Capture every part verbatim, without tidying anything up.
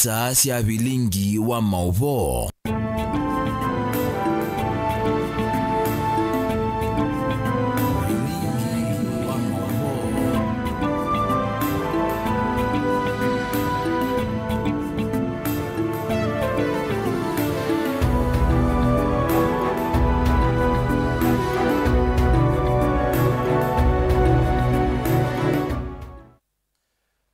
Saa sya vilingi wa maũvoo. Vilingi wa maũvoo.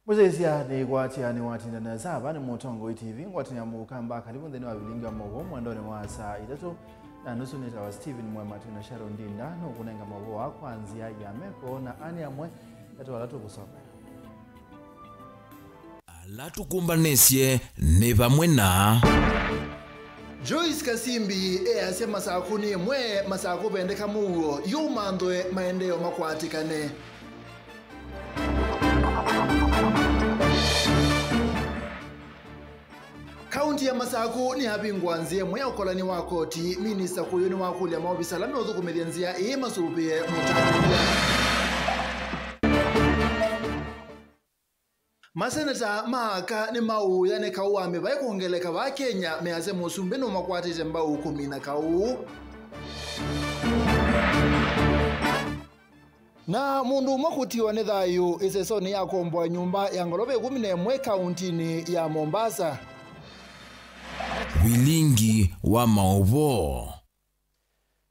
Mũsyaĩĩsya nĩ kwatya nĩ watinda nesa. Ava nĩ Mũtongoi T V, ngwatanĩa mũkamba kalivu nthĩnĩ wa vilingi wa maũvoo mwendonĩ wa saa itatũ na nusu. Nĩtawa Stephen Mwema, twĩ na Sharon Ndinda nũkũnenga maũvoo aa kwa nzĩa ya meko, na ani amwe ndeto ala tũkũsomea. Ala tũkũmbanĩsye nĩ vamwe na Joyce Kasimbi easya Masakũ nĩ ĩmwe, Masakũ vendeka mũuo, yu manthwe maendeeo makwatĩkane. Kaunti ya Masakũ nĩyavingũa nzĩa ĩmwe ya ũkolani wa koti. Minista kũyũ nĩwakũlya maovisa ala meũthũkũmĩthya nzĩa ĩĩ masũvĩe mũtangĩĩo. Maseneta ma aka nĩmaũũya nĩ kaũ wa mĩvaĩ kwongeleka vaa Kenya, measya mũsumbĩ nũmakwatĩte mbau kũmina kaũ. Na mũndũ ũmwe kũtiwa nĩ thayũ ĩsesonĩ ya kũomboa nyũmba ya ngolova ĩkũmi na ĩmwe kauntinĩ ya Mombasa. Vilingi wa maũvoo.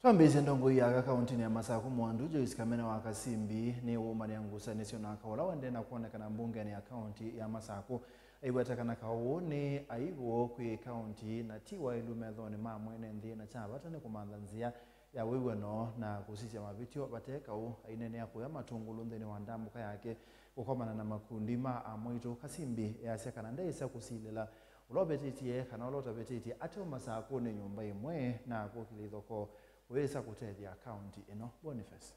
Twambĩĩsye, ndongoi ya aka kauntinĩ ya Masakũ Mwandu, Joyce Kamene wa Kasimbi, nĩwũmany'a ngusanĩsyo na kaũ ũla ũendee na kwonekana mbungenĩ ya kaunti ya Masakũ. Aiweta kana kaũ nĩ aibu kwĩ kaunti na ti waĩlu methonĩ ma mwene nthĩ, na kya vata nĩ kũmantha nzĩa ya wĩw'ano na kũsisya mavĩtyo vate kaũ. Aineenea kũya Matũngũlũ nthĩnĩ wa ndambũka yake kũkomana na makundi ma amwaitũ, Kasimbi easya kana ndeĩsa kũsilĩla ũla ũvĩtĩtye kana ũla ũtavĩtĩtye ate Masakũ nĩ nyũmba ĩmwe na kũkĩlya ithokoo kũyĩsa kũtethya kaunti ĩno. Boniface.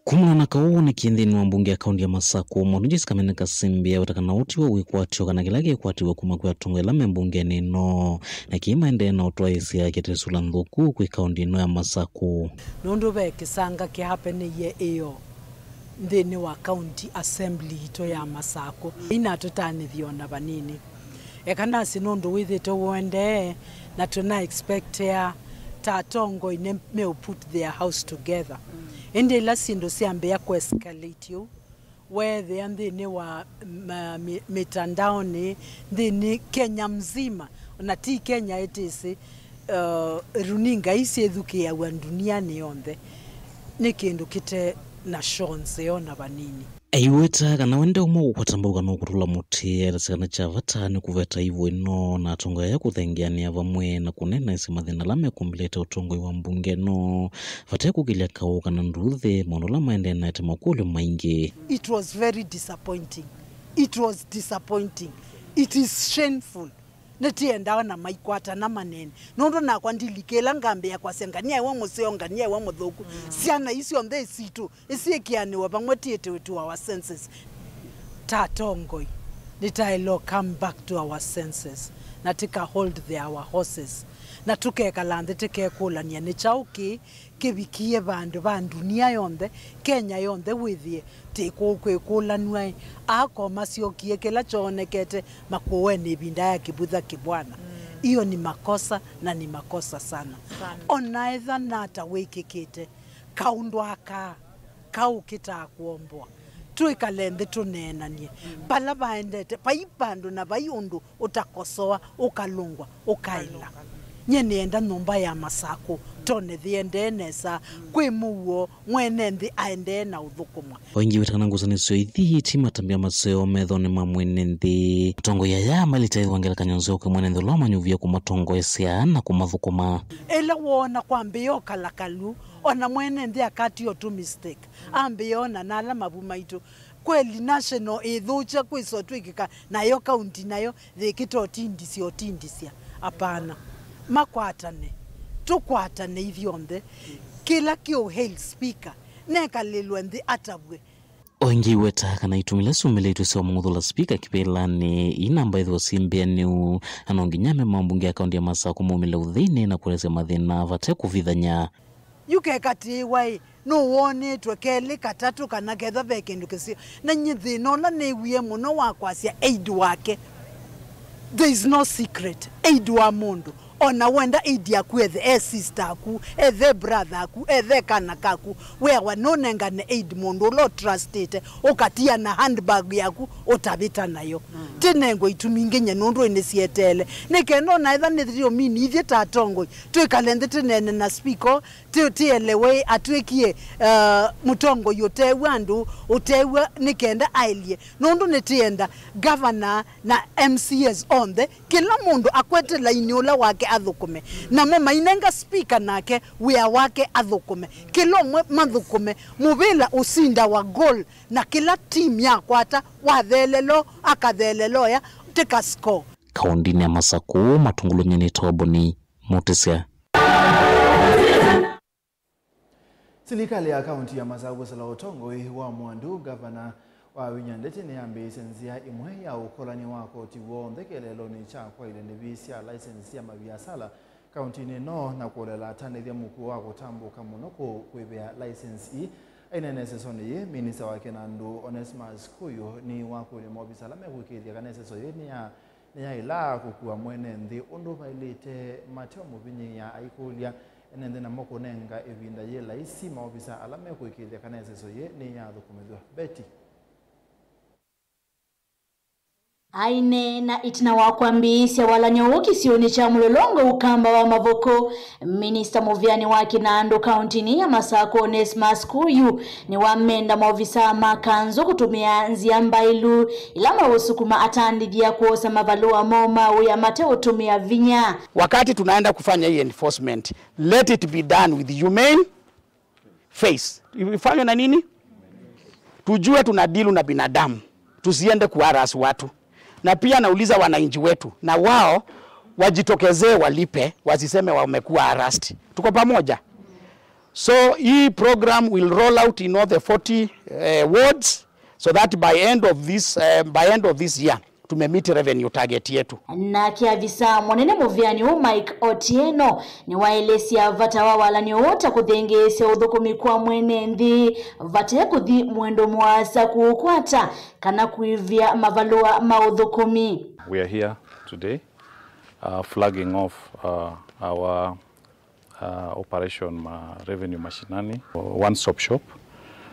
Kumana na kaũ wonekĩe nthĩnĩ wa mbunge ya kaunti ya Masakũ, Mwandu Joyce Kamene Kasimbi aweta kana ũtiwa wĩkwatyo kana kĩla kĩkwatiwe kuma kwĩ atongoi ala me mbungenĩ ĩno, na kĩĩ maendee na ũtwaĩĩsya kĩte sula nthũku kwĩ kaunti ĩno ya Masakũ. Nũndũ ve kĩsanga kĩhapenĩie ĩyo nthĩnĩ wa county assembly yitũ ya Masakũ, inatũtanĩthya o na vanini. Eka nasye nũndũ wĩthĩte ũendee, na tũna expectea ta atongoi nĩ meũ put their house together. Ĩndĩ ĩla syĩndũ syambĩĩa kũ escalate ũu, weethĩa nthĩnĩ wa ma-, mi-, mitandaoni, nthĩnĩ Kenya mzima, na ti Kenya ĩtĩsĩ, uh, runinga ii syĩthukĩĩaw'a ndunianĩ yonthe, nĩ kĩndũ kĩte na shoo nzeo na vanini. Aiweta kana we ndeũmwe kũkwata mbau kana ũkũtũla mũtĩ, etasya kana kya vata nĩ kũveta ivũ ĩno na atongoi aya kũthengeanĩa vamwe na kũneenaĩsya mathĩna ala mekũmbĩlĩte ũtongoi wa mbunge ĩno, vate kũkĩlya kaũ kana nduuthĩ maũndũ ala maendee na ete makũlyo maingĩ. It was very disappointing. It was disappointing. It is shameful. Nĩtĩendaa ona maikwatana maneene. Nũndũ nakwa ndilikĩla ngambĩĩa kwasya, ngania ĩwe mũseo, ngania ĩwe mũthũku. Syana ii syonthe sitũ, ĩsyĩkĩanĩwe vamwe tiĩtĩwe to our senses. Ta atongoi, nĩtaĩle come back to our senses, na tĩka hold the our horses, na tũkekala nthĩ tĩkekũlany'a nĩ kyaũ kĩĩ kĩvikie vandũ va ndunia yonthe, Kenya yonthe wĩthĩe tĩ kũũ kwĩkũlanw'a-ĩ, aa ko masyokie kĩla kyoonekete Makũenĩ ĩvinda ya Kĩvutha Kĩbwana. Iyo ni makosa na ni makosa sana. Sana. Ona etha nata wĩkĩkĩte, kaũndũ aka kaũ kĩtaa kũomboa. Twĩkale nthĩ tũneenanie. Vala vaendete, vai vandũ na vai ũndũ ũtakosoa, ũkalũngwa, ũkaĩla. Nyie nĩenda nyũmba ya Masakũ tone yĩendee nesa, kwĩ mũuo, mwene nthĩ aendee na ũthũkũmwa. O ĩngĩ wĩta kana ngusanĩsyo ithi ti matambya maseo methonĩ ma mwene nthĩ. Atongoi aya malĩte ĩthwa ngelekany'o nzeo kwĩ mwene nthĩ ũla wamanyuvie kũmatongoesya na kũmathũkũma. Ĩla woona kwambĩĩa ũkalakalu, ona mwene nthĩ akatio tu mistake, ambĩĩa ona na ala mavu maitũ. Kweli national ĩthũkya kwĩswa twĩkĩka, nayo kaunti nayo yĩkĩte ũtindisya, ũtindisya. Apana. Makwatane. Tũkwatane ithyonthe. Kĩla kĩũ hail speaker, nekalĩlwe nthĩ atavw'e. O ĩngĩ iweta kana itumi ila syumĩlĩtw'e sya ũmũng'uthũla spika kĩvĩlanĩ, ii namba ithwa syĩ mbĩanĩu, na no nginya amemba mbunge ya kaunti ya Masakũ maumĩle ũtheinĩ na kũelesya mathĩna vate kũvithany'a. Yu kekatĩĩwa-ĩ, nũwonĩtwe kelĩ, katatũ, kana kethwa ve kĩndũ kĩseo. Na nyie thĩna ũla nĩwie mũno wa kwasya aid wake, there is no secret. Aid wa mũndũ, ona wenda aid yaku ethe e sister aku, ethe brother aku, ethe kana kaku, weawa nũnengane aid mũndũ ũla ũtrustĩte, ũkatia na handbag yaku, ũtavĩta nayo. Tinengwe itumi ingĩ nye nũndũ nĩsieteele. Nĩ kenda ona etha nĩ thio mini ithyĩ ta atongoi, twĩkale nthĩ tĩneene na speaker, tĩ-, tĩelewe atw'ĩkie, uh, mũtongoi ũtew'a andũ, ũtew'a nĩ kenda aelye. Nũndũ nĩtĩenda governor na M C As onthe, kĩla mũndũ akwete laini ũla wake athũkũme. Namo mainenga speaker nake wĩa wake athũkũme. Kĩla ũmwe mathũkũme. Mũvĩla ũsindawa goal na kĩla team yakwata, wathelelo, akathelelo ya, tĩka score. Kaũndĩnĩ ya Masakũ, Matũngũlũ nyie nĩ Toboni Mũtĩsya. Silikalĩ ya kaũnti ya Masakũ kwĩsĩla ũtongoi wa Mwandu, ngavana wa Wavinya Ndeti nĩyambĩĩsye nzĩa ĩmwe ya ũkolany'a wa koti w'onthe kĩeleelonĩ kya kwaĩlya ndĩvi sya license sya maviasala kaũntinĩ ĩno na kũolela atanĩthya mũkuo wa kũtambũka mũno kũ-, kwĩvĩa license ii. Aineena ĩsesonĩ yĩĩ, minista wa kĩnandũ Onesmus Kuyu nĩwakũlya maovisa ala mekũĩkĩĩthya kana ĩseso yĩĩ nĩya nĩyaĩlaa kũkua mwene nthĩ ũndũ vaĩlĩte, mateũmũvinyĩĩa aikũlya ene nthĩ namo kũnenga ĩvinda yĩ laisi maovisa ala mekũĩkĩĩthya kana ĩseso yĩĩ nĩyathũkũmĩthw'a. Betty. Aineena ĩtina wa kwambĩĩsya walany'o ũũ kĩsionĩ kya Mũlolongo Ũkamba wa Mavoko, minista mũvĩanĩ wa kĩnandũ kaũntinĩ ya Masakũ Onesmus Kuyu nĩwamenda maovisa ma kanzũ kũtũmĩa nzĩa mbaĩlu ila maũsukuma atandĩthya kwosa mavalũa moo ma wĩa mateũtũmĩa vinya. Wakati tunaenda kufanya hii enforcement, let it be done with humane face. Ifanywe na nini? Tujue tuna deal na binadamu, tusiende kuharass watu. Na pia nauliza wananchi wetu, na wao wajitokezee walipe, wasiseme wamekuwa harassed. Tuko pamoja. So hii program will roll out in all the forty, eh, wards, so that by end of this, eh, by end of this year, tumemeet revenue target yetu. Nake avisa mũnene mũvĩanĩ ũũ Mike Otieno nĩwaelesya vata wa walany'o ũũ ta kũthĩngĩĩsya ũthũkũmi kwa mwene nthĩ vate kũthi mwendo mũasa kũũkwata kana kũĩvĩa mavalũa ma ũthũkũmi. We are here today, uh, flagging off, uh, our uh, operation ma revenue mashinani, one stop shop.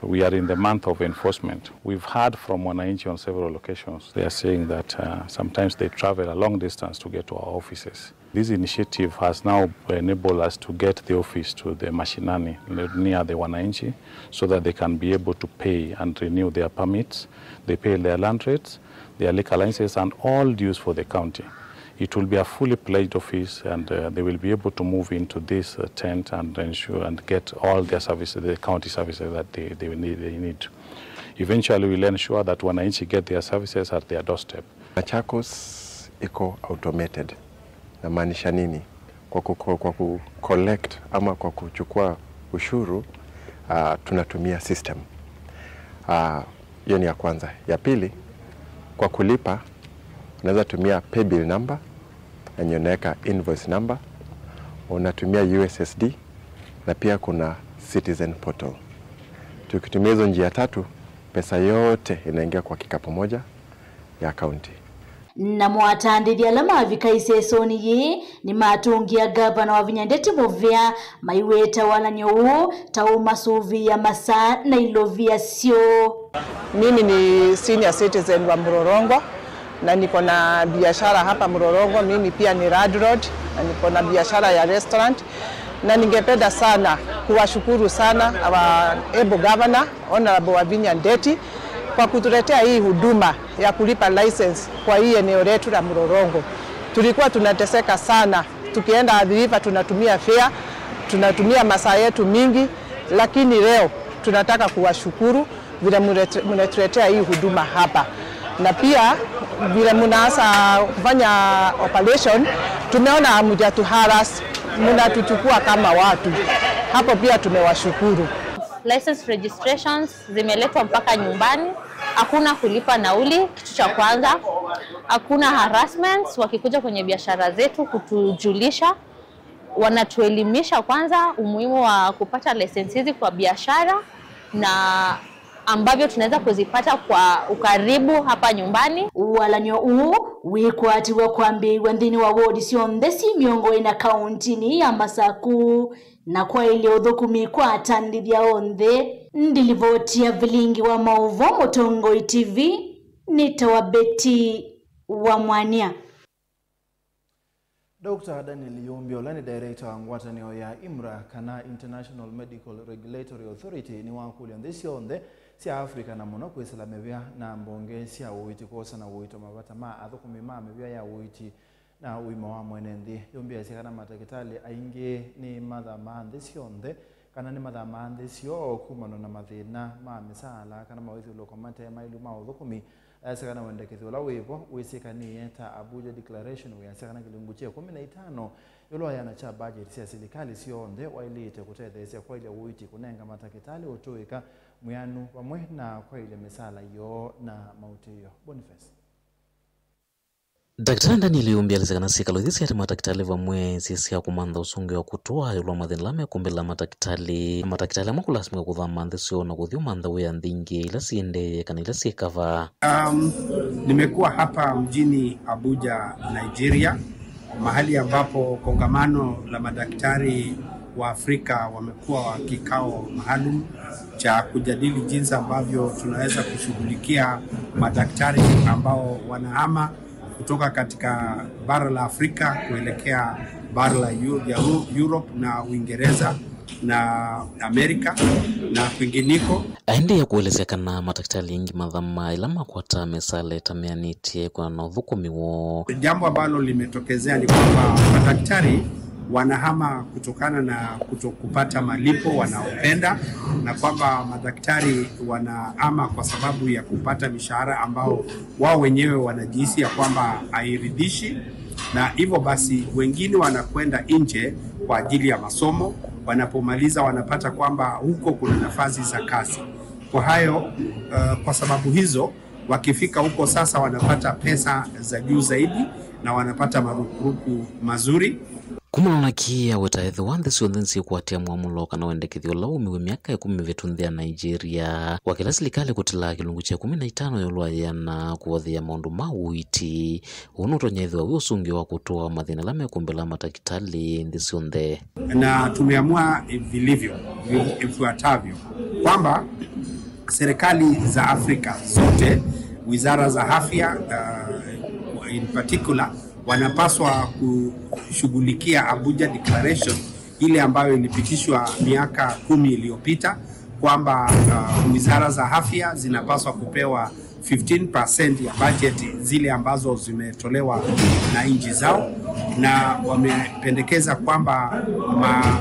We are in the month of enforcement. We've heard from wananchi on several occasions. They are saying that, uh, sometimes they travel a long distance to get to our offices. This initiative has now enabled us to get the office to the mashinani, near the wananchi, so that they can be able to pay and renew their permits. They pay their land rates, their liquor licenses, and all dues for the county. It will be a fully pledged office, and, uh, they will be able to move into this, uh, tent and ensure and get all their services, the county services that they, they need, they need. Eventually, we'll ensure that wananchi get their services at their doorstep. Machakos iko automated. Namaanisha nini? Kwa ku, kwa ku collect ama kwa kuchukua ushuru, ah, tunatumia system. Ah, hiyo ni ya kwanza. Ya pili, kwa kulipa, unaweza tumia paybill number, na yenye unaweka invoice number, unatumia U S S D, na pia kuna Citizen Portal. Tukitumia hizo njia tatu, pesa yote inaingia kwa kikapu moja ya county. Namo atandĩthya ala mavika ĩsesonĩ yĩĩ nĩmatũngĩa ngavana Wavinya Ndeti mũvea maiweta walany'o ũũ ta ũmasũvĩĩa masaa na ilovia syoo. Mimi ni senior citizen wa Mlolongo na niko na biashara hapa Mlolongo. Mimi pia ni landlord na niko na biashara ya restaurant, na ningependa sana kuwashukuru sana our able governor, Honorable Wavinya Ndeti, kwa kutuletea hii huduma ya kulipa license kwa hii eneo letu la Mlolongo. Tulikuwa tunateseka sana, tukienda Athi River tunatumia fare, tunatumia masaa yetu mingi, lakini leo tunataka kuwashukuru vile mnatu-, mnatuletea hii huduma hapa. Na pia vile mnaanza kufanya operation, tumeona hamjatuharass, mnatuchukua kama watu. Hapo pia tumewashukuru. License registrations zimeletwa mpaka nyumbani, hakuna kulipa nauli, kitu cha kwanza. Hakuna harassments wakikuja kwenye biashara zetu kutujulisha. Wanatuelimisha kwanza umuhimu wa kupata license hizi kwa biashara na ambavyo tunaweza kuzipata kwa ukaribu hapa nyumbani. Ũalan'yo ũũ wĩkwatiw'a kwambĩĩw'a nthĩnĩ wa wodi syonthe syĩ mĩongo ĩna kaũntinĩ ya Masaku na kwaĩlya ũthũkũmi kwa atandĩthya onthe. Ndilivoti ya vilingi wa maũvoo Mũtongoi T V, nĩtawa Betty wa Mwania. Doctor Daniel Yumbi, ũla nĩ director wa ngwatanĩo ya imra, kana International Medical Regulatory Authority, nĩwakũlya nthĩ syonthe sya Africa, na mũno kwĩsĩla mĩvĩa na mbonge sya ũiiti kwosa na ũito mavata ma athũkũmi ma mĩvĩa ya ũiiti na ũima wa mwene nthĩ. Yumbi asya kana matakĩtalĩ aingĩ nĩmathamaa nthĩ syonthe, kana nĩmathamaa nthĩ syoo kumana na mathĩna ma mĩsaala kana mawĩthyũlũko mate maĩlu ma ũthũkũmi. Ayasya kana wendekethyo ũla wĩ vo wĩsĩkanĩe ta Abuja Declaration wĩasya kana kĩlungu kya ĩkũmi na itano ĩũlũ wa ĩana kya budget sya silikalĩ syonthe waĩlĩte kũtetheesya kwaĩlya ũiiti, kũnenga matakĩtalĩ ũtũĩka mwĩanu, vamwe na kwaĩlya mĩsaala yoo na maũtĩĩo. Boniface. Ndakĩtalĩ Daniel Yumbi alisya kana syĩkalo ithi sya matakĩtalĩ vamwe syĩ sya kũmantha ũsũngĩo wa kũtũa ĩũlũ wa mathĩna ala mekũmbĩla matakĩtalĩ. Matakĩtalĩ amwe kũlasimĩka kũthama nthĩ syoo na kũthi ũmantha wĩa nthĩ ingĩ ila siendee kana ila syĩ kava. Um, nimekuwa hapa mjini Abuja, Nigeria, mahali ambapo kongamano la madaktari wa Afrika wamekuwa wa kikao maalum cha kujadili jinsi ambavyo tunaweza kushughulikia madaktari ambao wanahama kutoka katika bara la Afrika kuelekea bara la Eu-, ya Eu-, Europe na Uingereza na Amerika na kwinginiko. Aendeea kũelesya kana matakĩtalĩ aingĩ mathamaa ĩla makwata mĩsaala ĩtameanĩtye kwĩanana na ũthũkũmi woo. Jambo ambalo limetokezea ni kwamba madaktari wanahama kutokana na kutokupata malipo wanaopenda, na kwamba madaktari wanahama kwa sababu ya kupata mishahara ambao wao wenyewe wanajihisi ya kwamba hairidhishi, na hivyo basi wengine wanakwenda nje kwa ajili ya masomo. Wanapomaliza wanapata kwamba huko kuna nafasi za kazi. Kwa hayo, uh, kwa sabavu hizo, wakifika huko sasa wanapata pesa za juu zaidi na wanapata marupurupu mazuri. Kumana na kĩĩ aweta ethĩwa nthĩ syonthe nĩsyĩkwatĩa mwamũlo kana wendekethyo ũla waumiw'e myaka ĩkũmi mĩvĩtu nthĩ ya Nigeria wa kĩla silikalĩ kũtilaa kĩlungu kya ĩkũmi na itano ĩũlũ wa yĩana kũvothea maũndũ ma ũiiti. Ũũ nũtonya ĩthĩwa wĩ ũsũngĩo wa kũtũa mathĩna ala mekũmbĩla matakĩtalĩ nthĩ syonthe. Na tumeamua vilivyo, vi-, ifuatavyo, kwamba serikali za Afrika zote, wizara za afya, uh, in particular, wanapaswa kushughulikia Abuja Declaration ile ambayo ilipitishwa miaka kumi iliyopita, kwamba, uh, wizara za afya zinapaswa kupewa fifteen percent ya budget zile ambazo zimetolewa na nchi zao, na wamependekeza kwamba ma-,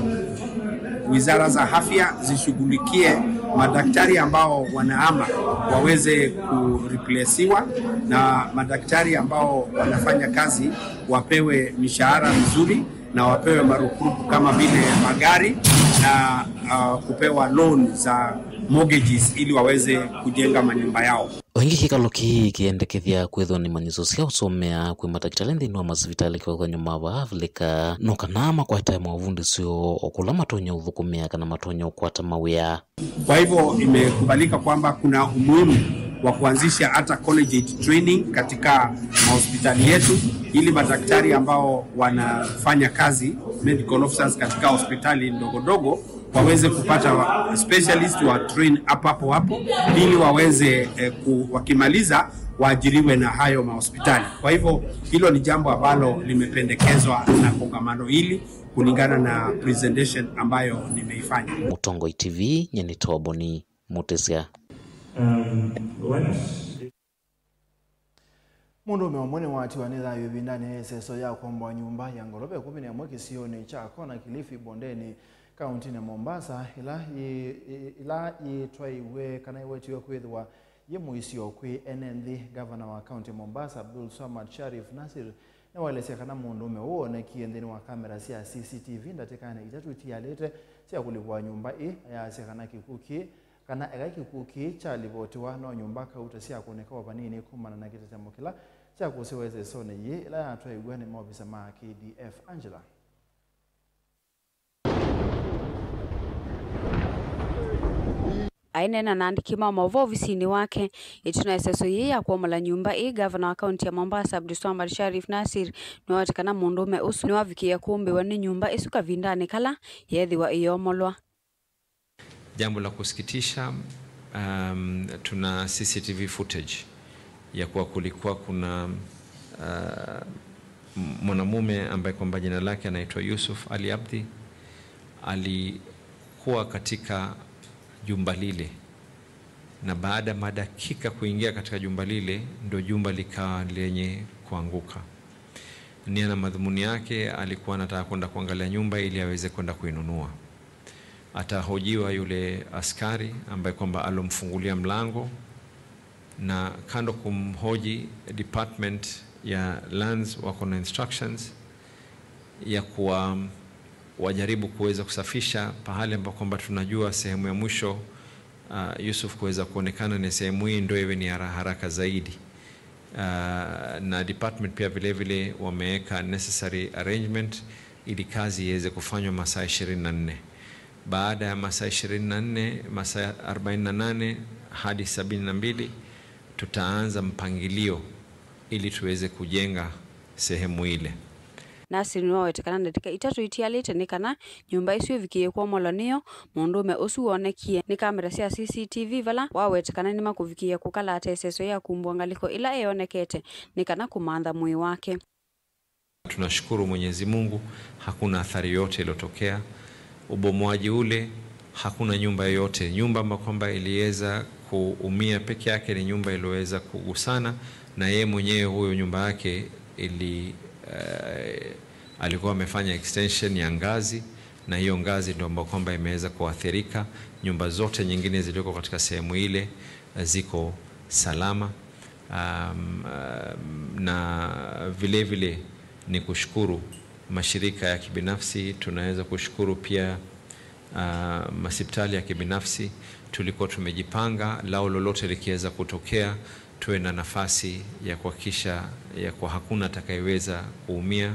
wizara za afya zishughulikie madaktari ambao wanahama waweze kureplaciwa, na madaktari ambao wanafanya kazi wapewe mishahara mizuri na wapewe marupurupu kama vile magari na, uh, kupewa loan za mortgages ili waweze kujenga manyumba yao. O ĩngĩ, kĩkalo kĩĩ kĩendekethya kwĩthwa nĩ manyĩsyo sya ũsomea kwĩ matakĩtalĩ nthĩnĩ wa masivitalĩ kĩvathũkany'o ma vaa Avilika, no kana makwatae maũvundĩsyo o kũla matonya ũthũkũmĩa kana matonya ũkwata mawĩa. Kwa hivyo imekubalika kwamba kuna umuhimu wa kuanzisha hata collegiate training katika mahospitali yetu, ili madaktari ambao wanafanya kazi, medical officers, katika hospitali ndogo ndogo, waweze kupata wa-, specialist wa train hapo hapo hapo, ili waweze, eh, ku-, wakimaliza waajiriwe na hayo mahospitali. Kwa hivyo hilo ni jambo ambalo limependekezwa na kongamano hili kulingana na presentation ambayo nimeifanya. Mũtongoi T V, nyie nĩtawa Boni Mũtĩsya. Um, when Mũndũũme ũmwe nĩwatiwa nĩ thayũ ĩvindanĩ ya ĩseso ya kũomboa nyũmba ya ngolove ĩkũmi na ĩmwe kĩsionĩ kya Kona Kilifi Bondeni, kauntinĩ Mombasa, ĩla yĩ-, ĩ-, ĩla yĩtwaiwe kana ĩwetiwe kwĩthĩwa yĩ mũisyo kwĩ ene nthĩ. Ngavana wa kaunti Mombasa, Abdul Swamad Sharif Nasir, nĩwaelesya kana mũndũũme ũũ woonekie nthĩnĩ wa kamera sya C C T V ndatĩkanĩ itatũ itialĩte sya kũlipũa nyũmba ĩ, ayasya kana kĩkw'ũ kĩĩ kana eka kĩkw'ũ kĩĩ kyalivotiwa, no nyũmba kauta syakũnĩka o vanini kumana na kĩtetemo kĩla kyakũsĩwe ĩsesonĩ yĩĩ ĩla yatwaiw'e nĩ maovisa ma K D F. Angela. Aineena na andĩki ma maũvoo ovisinĩ wake ĩtina wa ĩseso yĩĩ ya kũomola nyũmba ĩĩ, ngavana wa kaunti ya Mombasa Abdulswamad Sharif Nasir nĩwaweta kana mũndũũme ũsu nĩwavikĩie kũmbĩwa nĩ nyũmba ĩsu kavindanĩ kala yeethĩwa ĩyomolwa. Jambo la kusikitisha, um, tuna C C T V footage ya kuwa kulikuwa kuna, uh, m- mwanamume ambaye kwamba jina lake anaitwa Yusuf Ali Abdi, alikuwa katika jumba lile, na baada ya madakika kuingia katika jumba lile, ndio jumba likawa lenye kuanguka. Nia na madhumuni yake alikuwa anataka kwenda kuangalia nyumba ili aweze kwenda kuinunua. Atahojiwa yule askari ambaye kwamba alomfungulia mlango, na kando kumhoji, department ya lands wako na instructions ya kuwa wajaribu kuweza kusafisha pahali ambapo kwamba tunajua sehemu ya mwisho, uh, Yusuf kuweza kuonekana ni sehemu hii ndio iwe ni hara- haraka zaidi. Uh, na department pia vile vile wameweka necessary arrangement ili kazi iweze kufanywa masaa ishirini na nne. Baada ya masaa ishirini na nne, masaa arobaini na nane hadi sabini na mbili, tutaanza mpangilio ili tuweze kujenga sehemu ile. Nasir nĩwaweta kana ndatĩka itatũ itialĩte nĩ kana nyũmba ĩsu ĩvikĩie kwomolwa nĩyo mũndũũme ũsu wonekie nĩ kamera sya C C T V vala waweta kana nĩmakũvikĩĩa kũkala ate ĩseso ya kumbwa ngalĩko ĩla ĩyonekete nĩ kana kũmantha mwĩĩ wake. Tunashukuru Mwenyezi Mungu, hakuna athari yote iliyotokea. Ubomoaji ule, hakuna nyumba yoyote. Nyumba ambayo kwamba iliweza kuumia peke yake ni nyumba iliyoweza kugusana, na yeye mwenyewe huyo nyumba yake ili, eh, alikuwa amefanya extension ya ngazi, na hiyo ngazi ndio ambayo kwamba imeweza kuathirika. Nyumba zote nyingine zilioko katika sehemu ile, eh, ziko salama. Um, um, na vile vile ni kushukuru mashirika ya kibinafsi, tunaweza kushukuru pia, uh, masipitali ya kibinafsi. Tulikuwa tumejipanga, lao lolote likiweza kutokea, tuwe na nafasi ya kuhakikisha ya kuwa hakuna atakayeweza kuumia.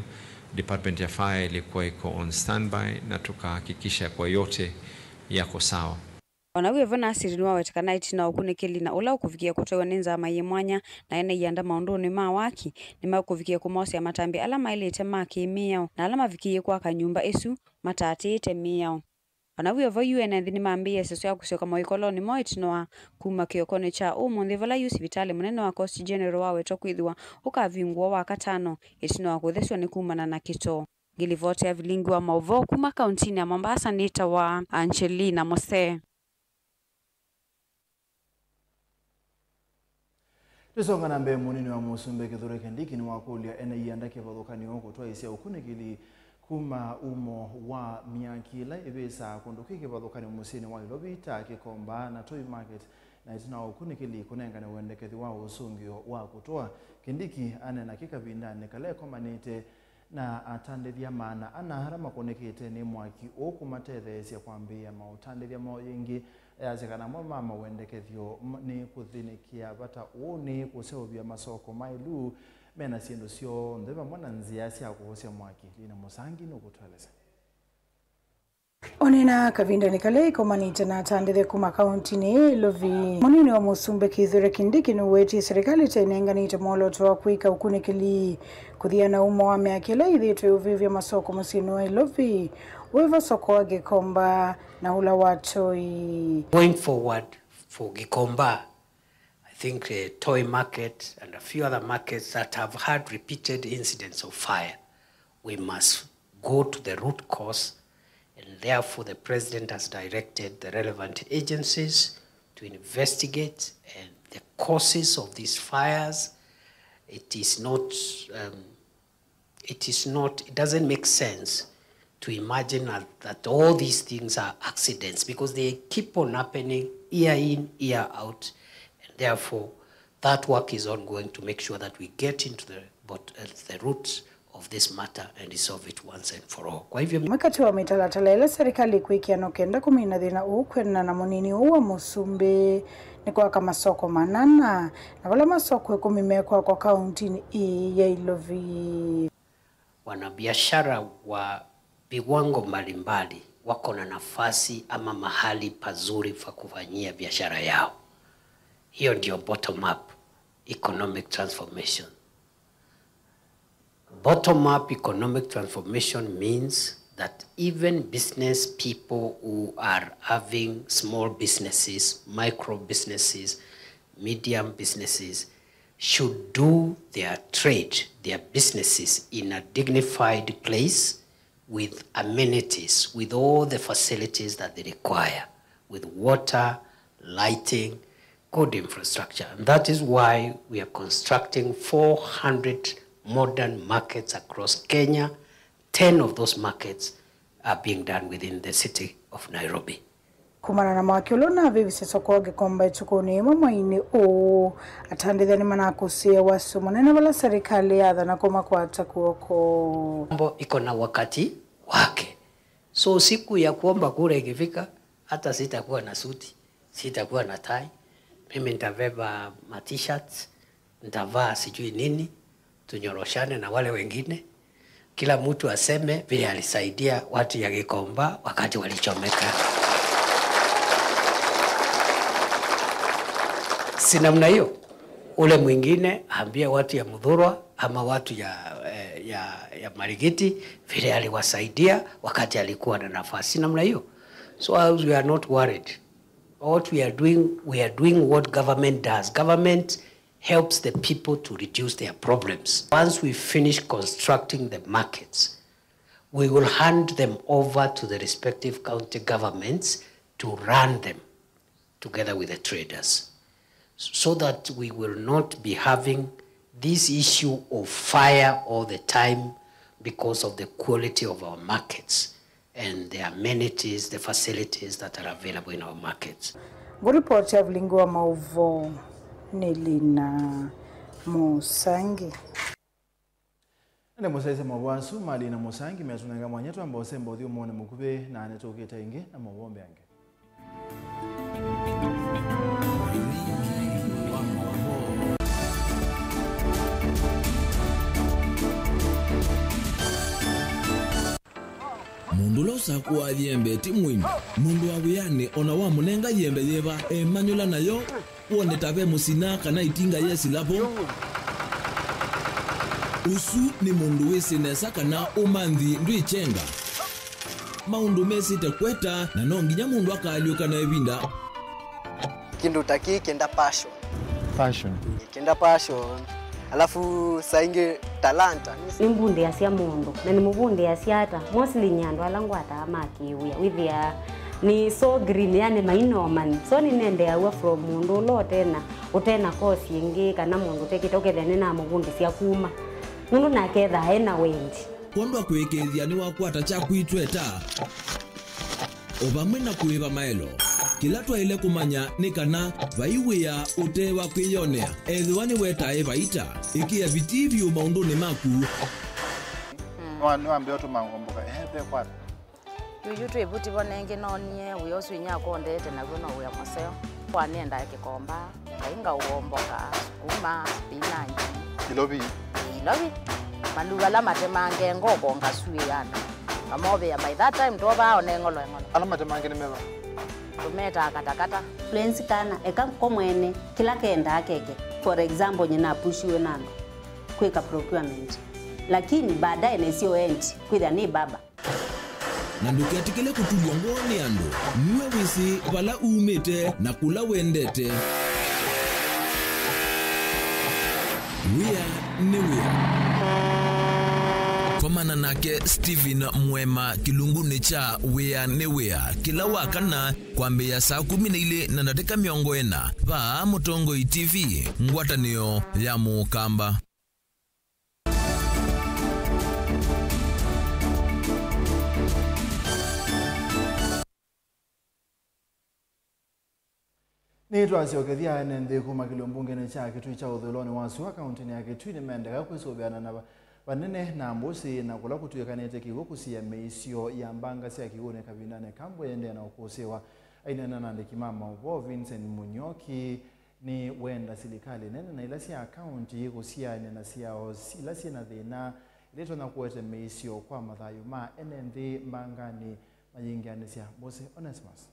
Department ya fire ilikuwa iko on standby na tukahakikisha kwa yote yako sawa. O na w'o Nasir nĩwaweta kana ĩtina wa ũkunĩkĩli na ũla ũkũvikĩĩa kũtwaĩwa nĩ nzama yĩ mwanya, na ene ianda maũndũnĩ ma waki nĩmakũvikĩĩa kũmosea matambya ala maĩlĩte ma kĩ-mĩao na ala mavikĩĩe kwaka nyũmba ĩsu mataatĩĩte mĩao. O na w'o vau, ene nthĩ nĩmambĩĩe ĩseso ya kũsyoka maũikolonĩ moo ĩtina wa kuma kĩokonĩ kya ũmũnthĩ, vala yu sivitalĩ mũnene wa Coast General wawetwa kwĩthĩwa ũkavingũwa Wakatano ĩtina wa kũtheswa nĩ kumana na kĩtoo. Ngĩlivoti ya vilingi wa maũvoo kuma kauntinĩ ya Mombasa nĩtawa Angelina Mose. Tũsonga na mbee, mũnini wa mũsumbĩ Kithure Kindiki nĩwakũlya ene ianda kĩvathũkany'o kũtwaĩsya ũkunĩkĩli kuma umo wa myaki ĩla ĩvĩsaa kũndũ kwĩ kĩvathũkany'o mũsyĩnĩ wa Ilovi ta Kĩkomba na Toi Market, na ĩtina wa ũkunĩkĩli kũnengane wendekethyo wa ũsũngĩo wa kũtũa. Kindiki aneena kĩ kavindanĩ kala ekomanĩte na atandĩthya maana ana ala makũnĩkĩte nĩ mwaki ũũ kũmatetheesya kwambĩĩa maũtandĩthya moo yĩngĩ. Ayasya kana amwe ma mawendekethyo m- nĩ kũthĩnĩkĩa vata ũũ nĩ kũseũvya masoko maĩlu mena syĩndũ syonthe vamwe na nzĩa sya kũosya mwaki. Lina Mũsangi nũkũtũelesya. Ũneena kavindanĩ kala ĩkomanĩte na atandĩthya kuma kauntinĩ ya Ilovi, mũnini wa mũsumbĩ Kithure Kindiki nũwetie serikali ta ĩnenganĩte mwolooto wa kwĩka ũkunĩkĩli kũthiana na umo wa myaki ĩla ĩthĩĩtwe ĩũvĩvya masoko mũsyĩnĩ wa Ilovi, wĩ va soko wa Gikomba na ũla wa Toi. Going forward for Gikomba, I think, uh, Toi Market and a few other markets that have had repeated incidents of fire, we must go to the root cause, and therefore the president has directed the relevant agencies to investigate and the causes of these fires. It is not, um, it is not, it doesn't make sense to imagine that, that all these things are accidents, because they keep on happening year in, year out, and therefore that work is ongoing to make sure that we get into the, but, uh, the roots of this matter and resolve it once and for all. Kwa hivyo, ĩmwe katĩ wa mĩtalatala ĩla serikali ĩkwĩkĩa no kenda kũmina thĩna ũũ kwendana na mũnini ũũ wa mũsumbĩ nĩ kwaka masoko manana, na vala masoko ĩkũmi mekwakwa kauntinĩ ĩĩ ya Ilovi. Wanabiashara wa viwango mbalimbali wako na nafasi ama mahali pazuri pa kufanyia biashara yao. Hiyo ndio bottom up economic transformation. Bottom up economic transformation means that even business people who are having small businesses, micro businesses, medium businesses, should do their trade, their businesses in a dignified place with amenities, with all the facilities that they require, with water, lighting, good infrastructure. And that is why we are constructing four hundred modern markets across Kenya. Ten of those markets are being done within the city of Nairobi. Kumana na mwaki ũla ũnavĩvisye soko wa Gikomba ĩtukũnĩ yĩmwe mweinĩ ũũ, atandĩthya nĩmanakũsĩĩe wasyo mũnene vala serikali yathana kũmakwata kw'oko. Mambo iko na wakati wake. So siku ya kuomba kura ikifika, hata sitakuwa na suti, sitakuwa na tai. Mimi nitabeba ma t-shirts, nitavaa sijui nini, tunyoroshane na wale wengine. Kila mtu aseme vile alisaidia watu ya Gikomba wakati walichomeka. Si namna hiyo? Ule mwingine aambie watu ya Muthurwa ama watu ya, eh, ya, ya Marigiti vile aliwasaidia wakati alikuwa na nafasi. Si namna hiyo? So we are not worried. What we are doing, we are doing what government does. Government helps the people to reduce their problems. Once we finish constructing the markets, we will hand them over to the respective county governments to run them together with the traders, so that we will not be having this issue of fire all the time because of the quality of our markets and the amenities, the facilities that are available in our markets. Ngũripoti ya Vilingi wa Maũvoo nĩ Lina Mũsangi. Na nĩ mũsyaĩĩsya maũvoo asu ma Lina Mũsangi metũnenga mwanya twamba ũsemba ũthyũmũonĩ mũkuvĩ na nĩtũkĩte ĩngĩ na maũvoo mbeange. Mũndũ ũla ũsakũaa yembe ti mũini. Mũndũ wa wĩanĩ o na wamũnenga yembe yĩva, emanyũla nayo, wone ta ve mũsina kana ĩtinga yesila vo. Ũsu nĩ mũndũ wĩsĩ nesa kana ũmanthi ndwĩkyenga. Maũndũ mesĩte kweta, na no nginya mũndũ akaalyũka na ĩvinda. Kĩndũ ta kĩĩ kĩenda passion. Passion. Kĩenda passion. Alafu saa ingĩ talanta. Nĩmbundĩasya mũndũ, na nĩmũvundĩasya ata? Mostly nyie andũ ala ngwataa ma kĩwĩa, wĩthĩaa nĩ so green, yani mainomani. So nĩnendeeaw'a from mũndũ ũla ũtena, ũtena course ĩngĩ, kana mũndũ ũtekĩte, ũkethĩa nĩnamũvundĩsya kuma. Nũndũ nake ethaa ena wendi. Kwondwa kũĩkĩĩthya nĩwakwata kyaku itweta. O vamwe na kũĩva maelo, kĩla twaĩle kũmanya nĩ kana vai wĩa ũte wa kwĩyonea. Ethĩwa nĩwetae vaita, ĩkĩa vitii vyũ maũndũnĩ maku. Nĩwa-, nĩwambĩĩa ũtũma ngomboka, ehe, ve kwata. Yuyu twĩ vuti vo nengĩ noonie wĩa ũsu inyakwa ũndeete naw'o no wĩa mũseo. Kwa nĩendaa kĩkomba. Ngai ngaũomboka, sukuma, spinach. Ilovi. Ĩĩ, ilovi. Maluva ala matemange ngoko ngasuĩĩa andũ. Ngamovĩa by that time twovaa one ng'olo eng'olo. Ala matemange nĩ meva? Tũmetaa katakata. Influence kana eka ko mwene kĩla kendaa keke. For example, nyina apushiwe na andũ kwĩka procurement. Lakini baadaye nĩsyo endi kwĩthĩa nĩ baba. Na ndũketĩkĩle kũtulw'a ngoo nĩ andũ. Nue wĩsĩ vala umĩte na kũla wendete. Wĩa nĩ wĩa. Komana nake Stephen Mwema kĩlungunĩ kya Wĩa nĩ Wĩa kĩla wa kana kwambĩĩa saa kũmi na ilĩ na ndatĩka mĩongo ĩna vaa Mũtongoi T V, ngwatanĩo ya Mũkamba. Nĩtwasyokethya ene nthĩ kuma kĩlio mbungenĩ kya Kitui kya ũthũĩlonĩ wa sua kaũntĩnĩ ya Kitui nĩmendeka kwĩsũvĩana na va-, vanene na mbũsĩ na kũla kũtw'ĩkanĩte kĩw'ũ kũsiĩa mĩisyo ya mbanga sya kĩw'ũnĩ kavindanĩ ka mbua ĩendee na ũkũsĩĩwa. Aineena na andĩki ma maũvoo, Vincent Mũnyoki, nĩ wenda silikalĩ nene na ila sya kaũntĩ kũsiaanĩa na syao si-, ila syĩ na thĩna, ila itonya kũete mĩisyo kwa mathayũ ma ene nthĩ mbanganĩ mayĩngĩanĩsya Mbũsĩ. Onesimus.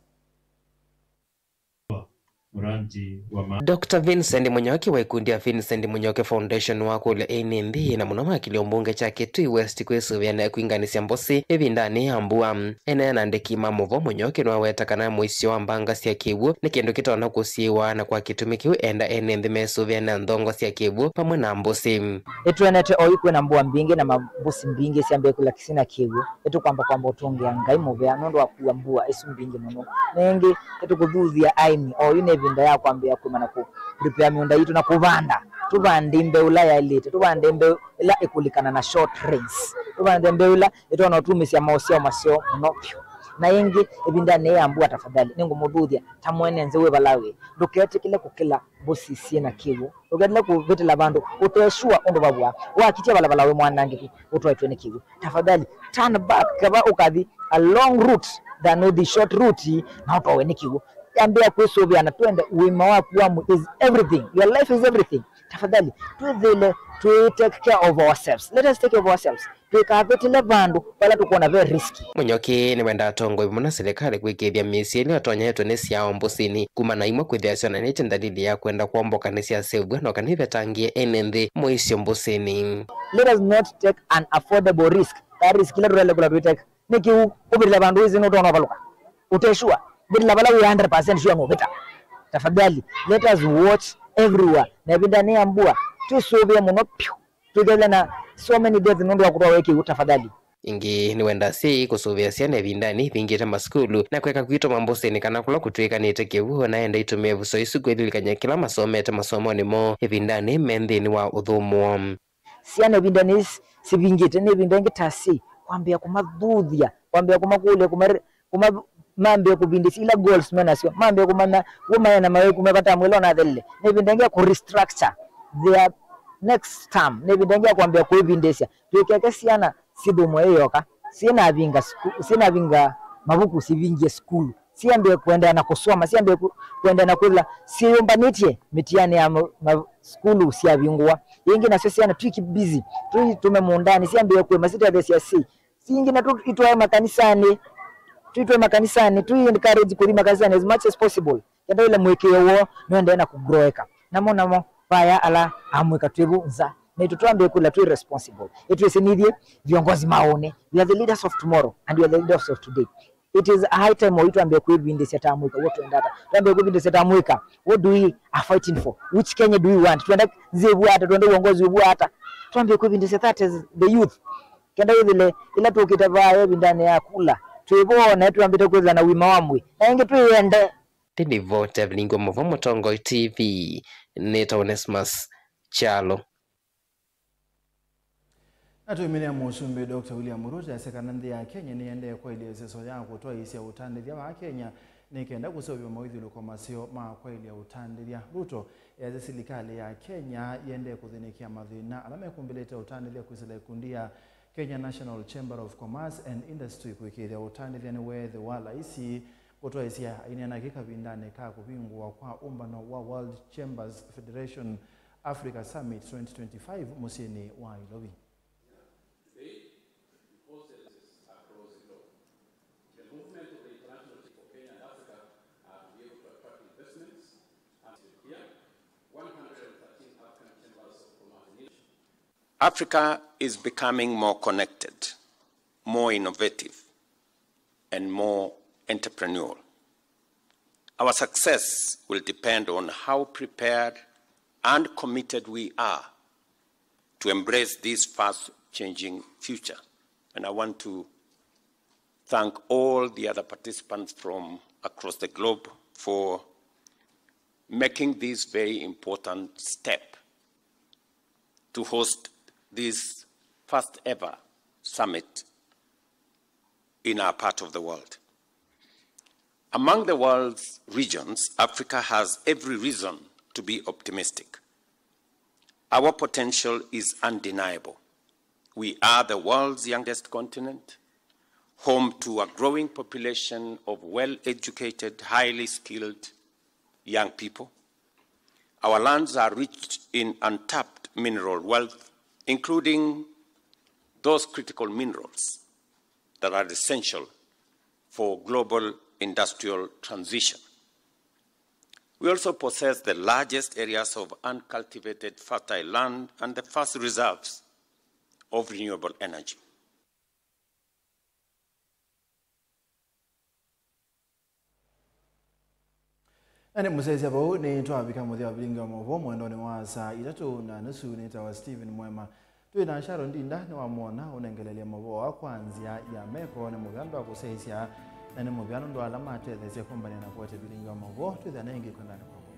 Doctor Vincent Mũnyoki wa ikundi ya Vincent Mũnyoki Foundation wakũlya ĩ nĩ nthĩ na mũno wa kĩlio mbunge kya Kitui West kwĩsũvĩa na kwinganĩsya Mbũsĩ ĩvindanĩ ya mbua. Eneena na andĩki ma mũvoo, Mũnyoki nĩwaweta kana mũisyo wa mbanga sya kĩw'ũ nĩ kĩndũ kĩtonya kũsiĩĩwa, na kwa kĩtumi kĩu enda ene nthĩ mesũvĩe na nthongo sya kĩw'ũ vamwe na Mbũsĩ. Nĩtwonete oyu kwĩna mbua mbingĩ na ma-, Mbũsĩ mbingĩ syambĩĩe kũlakisya na kĩw'ũ. Nĩtũkwamba kwamba ũtũngĩa Ngai mũvea nũndũ wa kua mbua ĩsu mbingĩ mũno. Na ĩngĩ, nĩtũkũthuthya aĩmi, oyu nĩ ĩvinda ya kwambĩĩa kũĩma na kũ prepare mĩũnda yitũ na kũvanda. Tũvande mbeũ ĩla yaĩlĩte, tũvande mbeũ ĩla ĩkũlikana na short rains. Tũvande mbeũ ĩla ĩtonya ũtumĩsya maũsyao maseo mũno vyũ. Na ĩngĩ, ĩvindanĩ ya mbua, tafadhali, nĩngũmũthuthya ta mwene nzĩ wĩ vala wĩ, ndũketĩkĩle kũkĩla Mbũsĩ syĩ na kĩw'ũ. Ndũketĩkĩle kũvĩtĩla vandũ ũte sure ũndũ vavwaa. Wakitya valavala wĩ mwanangĩku ũtwaĩtwe nĩ kĩw'ũ, tafadhali turn back, kava ũkathi a long route than ũthi short route na ũtowe nĩ kĩw'ũ. Ambĩa kwĩsũvĩa na twende. Ũima waku wa mwĩĩ is everything. Your life is everything. Tafadhali twĩthĩle twĩ take care of ourselves. Let us take care of ourselves. Tũikavĩtĩle vandũ vala tũkwona ve riski. Mũnyoki nĩwendaa atongoi vamwe na silikalĩ kũĩkĩĩthya mĩsyĩ ĩla ĩtonyeetwe nĩ syao Mbũsĩnĩ, kumana na imwe kwĩthĩa syonanĩtye ndalili ya kwenda kwomboka nĩsyaseũvw'a, no kana ivetangĩe ene nthĩ mũisyo Mbũsĩnĩ. Let us not take an affordable risk. That risk ĩla tũtaĩle kũla twĩteka nĩ kĩw'ũ kũvĩtĩla vandũ wĩsĩ nũtonya ũvalũka ũte sure. Vĩtĩla vala wĩ one hundred percent sure nũvĩta. Tafadhali, let us watch everywhere. Na ĩvindanĩ ya mbua, twĩsũvĩe mũno vyũ. Twĩkethĩa na so many deaths nũndũ wa kũtwawa nĩ kĩw'ũ, tafadhali. Ĩngĩ, nĩwendaa asyai kũsũvĩa syana ĩvindanĩ ivingĩte masukulu na kũeka kwitũma Mbũsĩnĩ kana kũla kũtw'ĩkanĩte kĩw'ũ, na enda itũmĩe ĩvuso ĩsu kwĩlilikany'a kĩla masomete masomonĩ moo ĩvindanĩ me nthĩnĩ wa ũthũmũo. Syana ĩvindanĩ yĩĩ sivingĩte, nĩ ĩvinda ĩngĩ ta asyai kwambĩĩa kũmathuthya, kwambĩĩa kũmakũlya, kũma-, kũma-, mambĩe kũvindĩsya ila goals me nasyo, mambĩe kũmanya w'o maĩ na mawĩku me vata mũno ĩla ũnathelile. Nĩ ĩvinda ĩngĩ ya kũ restructure their next term. Nĩ ĩvinda ĩngĩ ya kwambĩĩa kwĩvindĩsya. Tũikeke syana syĩthũmũe ĩyoka, syĩnavinga sku-, syĩnavinga mavuku, sivingie sukulu, syambĩe kũendeea na kũsoma, syambĩe kũ-, kũendeea na kwĩthĩwa syĩyũmbanĩtye mĩtianĩ ya ma-, ma-, sukulu syavingũwa. Ĩngĩ nasyo syana twĩ keep busy, tũitume mũũndanĩ, syambĩe kũĩma, sitetheesye asyai. Syĩngĩ na tũ-, itwae makanisanĩ, tũitwae makanisanĩ, tũi encourage kũthi makanisanĩ as much as possible. Kenda ĩla mũĩkĩĩo woo nũendee na kũgroeka. Namo namo vaya ala amũika twĩ vu nza, naitũ twambĩe kũla twĩ responsible. Ĩtwĩsĩnĩthye viongozi ma ũnĩ. We are the leaders of tomorrow and we are the leaders of today. It is a high time oyu twambĩe kwĩvindĩsya ta amũika w'o twenda ata. Twambĩe kwĩvindĩsya ta amũika. What do we are fighting for? Which Kenya do we want? Twenda nzĩ ĩvw'a ata? Twenda uongozi ũvw'a ata? Twambĩe kwĩvindĩsya, that is the youth. Kenda wĩthĩle ĩla tũkĩte vaya ĩvindanĩ ya kula, twĩ vo na twambĩte kwĩthĩwa na ũima wa mwĩĩ, na ĩngĩ twĩyende. Ndĩnivo Tevlingwe Mũvo, Mũtongoi T V, nĩtawa Onesmus Kyalo. Na tũimĩnĩa Mũsumbĩ Doctor William Ruto easya kana nthĩ ya Kenya nĩyendee kwaĩlya ĩseso ya kũtwaĩĩsya ũtandĩthya wa Kenya nĩ kenda kũseũvya mawĩthyũlũko maseo ma kwaĩlya ũtandĩthya. Ruto easya silikalĩ ya Kenya yendee kũthĩnĩkĩa mathĩna ala mekũmbĩlĩte ũtandĩthya kwĩsĩla ikundi ya Kenya National Chamber of Commerce and Industry kũĩkĩĩthya ũtandĩthya nĩweethĩwa laisi kũtwaĩsya aineena kĩ kavindanĩ ka kũvingũwa kwa ũmbano wa World Chambers Federation Africa Summit twenty twenty-five mũsyĩnĩ wa Nairobi. Africa is becoming more connected, more innovative, and more entrepreneurial. Our success will depend on how prepared and committed we are to embrace this fast-changing future. And I want to thank all the other participants from across the globe for making this very important step to host this first ever summit in our part of the world. Among the world's regions, Africa has every reason to be optimistic. Our potential is undeniable. We are the world's youngest continent, home to a growing population of well-educated, highly skilled young people. Our lands are rich in untapped mineral wealth, including those critical minerals that are essential for global industrial transition. We also possess the largest areas of uncultivated fertile land and the vast reserves of renewable energy. Na nĩ mũsyaĩĩsya vau nĩ twavika mũthya wa vilingi wa maũvoo mwendonĩ wa saa itatũ na nusu. Nĩtawa Stephen Mwema. Twĩ na Sharon Ndinda nĩwamwona ũnengelelya maũvoo aa kwa nzĩa ya meko. Nĩ mũvea ndwa kũsyaĩĩsya, na nĩ mũvea nũndũ wa ala matetheesya kũmbany'a na kũete vilingi wa maũvoo. Twĩthĩane ĩngĩ kwendanĩ kwakwa.